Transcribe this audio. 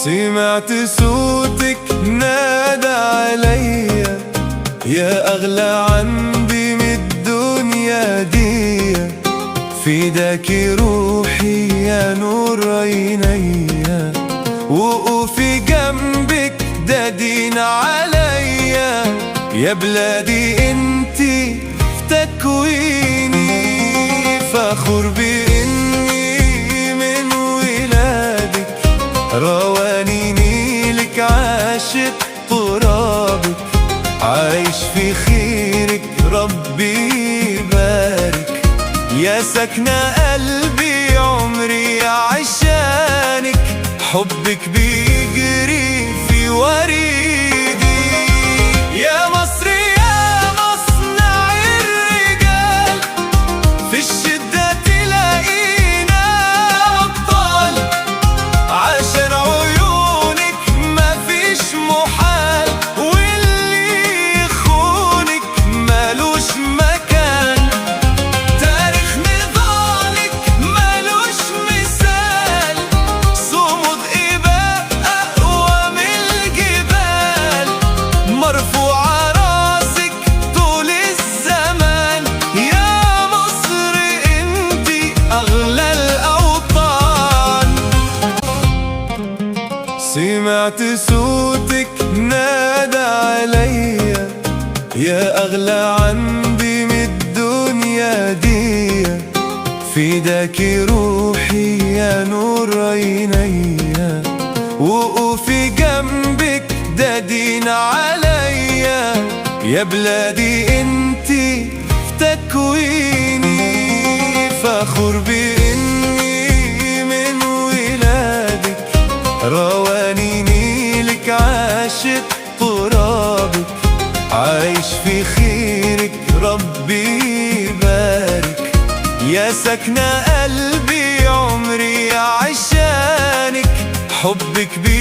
سمعت صوتك نادى عليا، يا أغلى عندي من الدنيا دي. فداك روحي يا نور عينيا، وقوفي جنبك ده دين عليا. يا بلادي انتي في تكويني، فخور بإني من ولادك. رواني نيلك عاشت ترابك، عايش في خيرك ربي يبارك. يا ساكنة قلبي عمري عشانك، حبك بيجري في وريدي. يا مصر يا مصنع الرجال، في الشدة تلاقينا أبطال. عشان عيونك مفيش محال، واللي يخونك مالوش مكان. تاريخ نضالك مالوش مثال، صمود إباء أقوى من الجبال. مرفوعة راسك طول الزمان، يا مصر انتي أغلى الأوطان. سمعت صوتك نادى عليا، يا أغلى عندي من الدنيا دي. فداك روحي يا نور عينيا، وقوفي جنبك ده دين عليا. يا بلادي انتي في تكويني، فخور بإني من ولادك. رواني نيلك عاشت ترابك، عايش في خيرك ربي يبارك. يا ساكنة قلبي عمري عشانك، حبك بي